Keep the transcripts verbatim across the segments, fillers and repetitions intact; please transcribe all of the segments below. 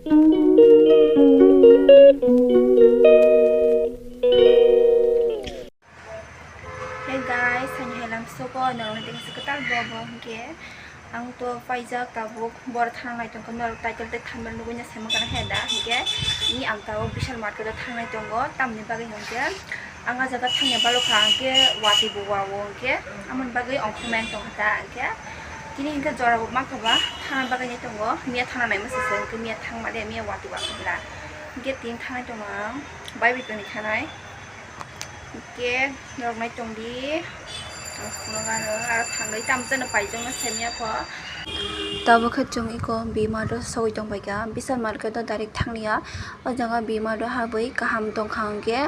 Hey guys, ani hai lam soko norokni tengsi kwtal bobo hwnkhe ang to paijak tabuk bor thangnai tongkha norok title tei thumbnail nugui na saiman kana he da hwnkhe ni ang tabuk Vishal Market o thangnai tongo tamni bagwi hwnkhe ang ah jaga thangya balokha hwnkhe watwi bo wao hwnkhe amoni bagwi ongkhormani tongkha ta hwnkhe tini hwnkhe jora bo mankha ba thangna bagwi nai tongo miya thangna naima se hwnkhe miya thangma de miya watwi wao bla hwnkhe tini thangnai tongo ang bai bai tongni thanai. Hwnkhe norok nai tongdi. Ang phunukgano aro thangwi tamo chano paijak no semiya kho. Tabuk khe chwng eko B Mart o sogwi tongpaikha, Vishal Market o direct thangya. O jaga B Mart o habwi kaham tongkha hwnkhe,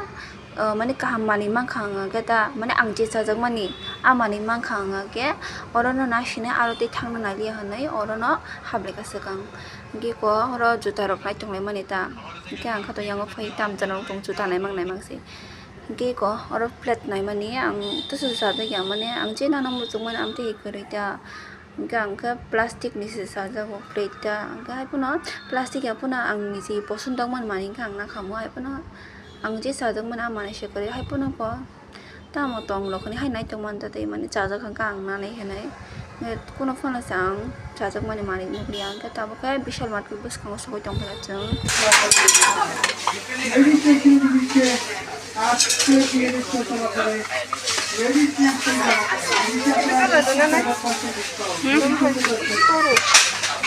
ah, mane kaham manwi mankha hwnkhe ta, mane ang je chajakmani, ah manwi mankha hwnkhe orono naisini aro tei thangna naliya hwnwi orono hablaikha swkang. Hwnkhe eko oro juta rok nai tonglaimani ta. Hwnkhe ang khe to yango phai tamo chano tong juta naimang naimang se. Hwnkhe eko oro plate naimani ang tesa sajagya mane ang je nana muchungmani amtwi kwrwi ta. Hwnkhe ang khe plastic ni se sajago plate ta. Hwnkhe hai phano plastic ya phano ang niji poson tongmani manwi hwnkhe ang nakhamo hai phano ang je sajakmani ah manwi se kwrwi hai phano ko tamo tong rok hinwi hai nai tongmani ta tei mani chajak hwnkhe ang nanai hinwi. Kuno phano se ang chajakmani manwi nukliya, hwnkhe tabuk khe Vishal Market bwskango sogwi tongkha chwng. Hmm?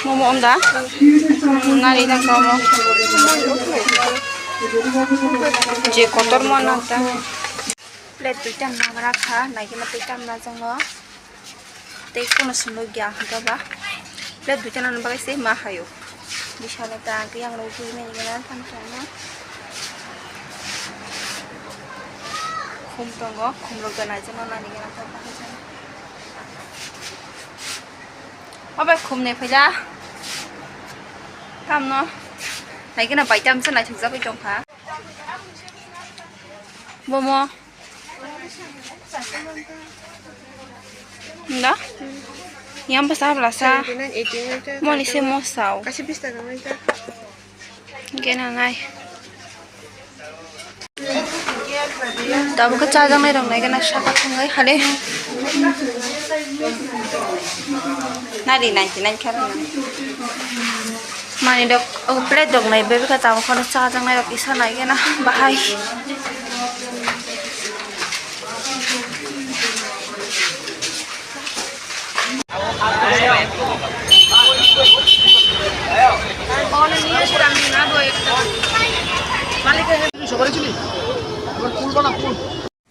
Momo omda? Nari na kamo. Je kotor mo na ta. Plate duita nagra kha, naikhe ma tei tamna jwngo. Tei kono swnwi gya hwnkhe ba plate duita nani bagwi se ma hayo. Bisalo ta hwnkhe yang rw twi mani gana tamo tamo. Khum tongo, khum rok da naijak nani gana tamo tamo. O bai khum ni phaila. Tamno. Naikhe na bai tamsa naithok jagwi tongkha. Bomo. Nda? Yang bwsa bwlasa. Seventy nine, eighty nine ta. Moni se mosao. Kaisa bis taka nai ta. Gena nai. Tabuk khe chajaknai rok nai gana saka thangwi hale. Nari ninety nine khe rwna. Manwi rok, o plate rok nai bebakhe tabuk phano chajaknai rok kisa nai gana bahai.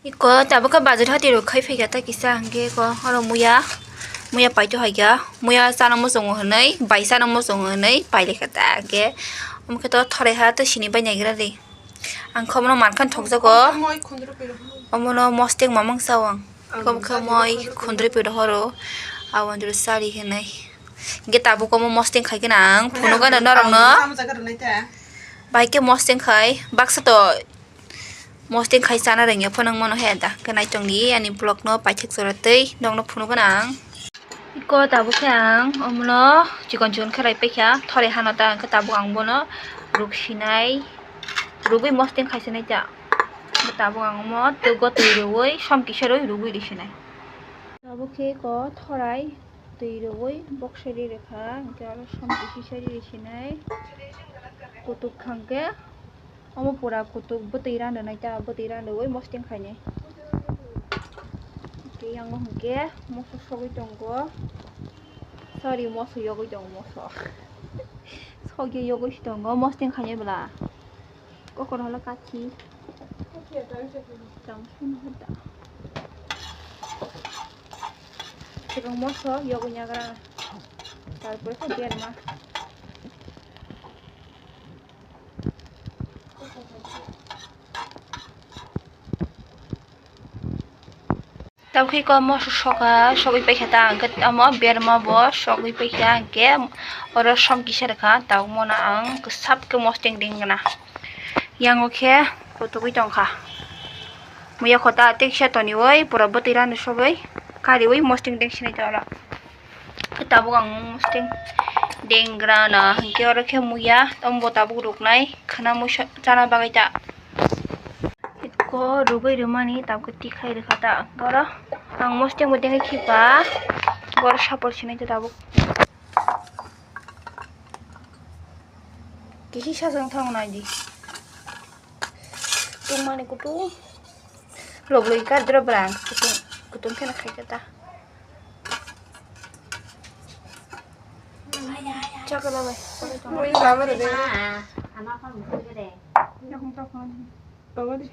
Iko tabuk khe bazar hati rok khai phaikha ta kisa hwnkhe iko oro muya, muya paito haikha, muya chana muchungo hwnwi bai chana muchungo hwnwi pailaikha ta hwnkhe omo khe to thorai ha tei sini bai naigra de. Ang khe omono mankha thokjago. Omono mostek mamang sao ang. Khe omo khe moi khundri piro horo. Aboni sari hinwi. Hwnkhe tabuk omo mostek khai kheno ang phunukgano norokno. Bahai khe mostek khai baksa to mostek khai chana rwngya phano wngmano he da. Khe naitongdi ani vlogno paithak jora tei nokno phunukgano ang. Iko tabuk khe ang omono chikon chikon khe rai paikha, thore hano ta hwnkhe tabuk ang bono ruk sinai, rugwi mostek khai sinai ta. Tabuk ang omo twgo twi rwui som kisa rwi rugwi ri sinai. Tabuk khe iko thorai twi rwui boksa ri rwkha, hwnkhe oro som kisa ri ri sinai, kutuk kha hwnkhe. Omo pura kutuk bwtwi randonai ta, bwtwi randoi mostek khainai. Tei yang o hwnkhe moso sogwi tongo. Sorry, moso yogwi tongo, moso. Sogwi yogwi se tongo, mostek khainai bwla. Kokor holo kathi. Tang sung hoda. Chwng moso yogwi nyagra. Tarpore khe berma. Tamkhe iko moso soka, sogwi paikha ta, hwnkhe omo berma bo sogwi paikha, hwnkhe oro som kisa rwkha, tabuk mono ang kwsap khe mostek ring gana. Yango khe kutugwi tongkha. Muya khota tei kisa toniwi pura bwtwi rani sogwi kariwi mostek dengsinai ta oro. Khe tabuk ang mostek Dengra na hwnkhe oro khe muya, tombo tabuk ruknai, khwna muisa chana bagwi ta. Iko rugwi rwmani tabuk tikhlai rwkha ta. Oro ang mosteng bo dengwi khipa, oro sapor sinai ta tabuk. Kisi sajang thang nai di. Tungmani kutung. Lobloi kar dra brang kutung, kutung kheno khai khe ta. Chakala bai. Ui, baba re. Ama phone mo de. Yakung ta phone. Baba re.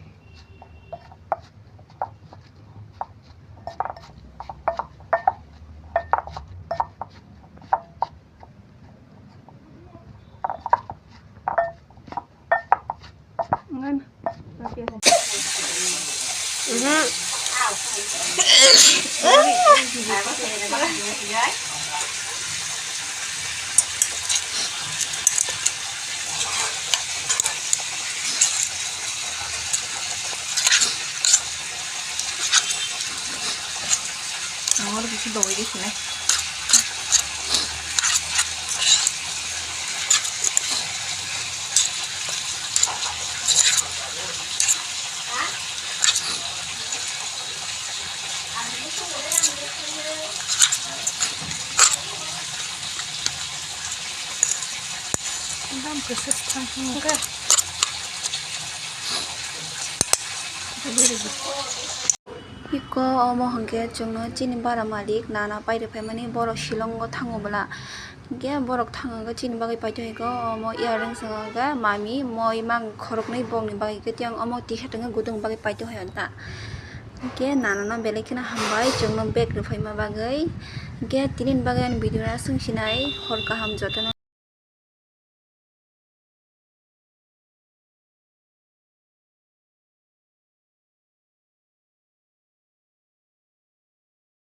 Ang oro kisa dogwi di sinai. Iko omo hwnkhe chwngno chini bara malik nana pai rwphaimani, borok Shillong o thango bwla. Hwnkhe borok thang hwnkhe chini bagwi paithago, omo earrings hwnkhe mami moi mang khoroknwi bongni bagwi, hwnkhe tiyang omo T-shirt hwnkhe gutung bagwi paithago ta. Hwnkhe nana no belai kheno hambai chwngno bag rwphaima bagwi. Hwnkhe tini bagwi ani video no aswk sinai, hor kaham jotono.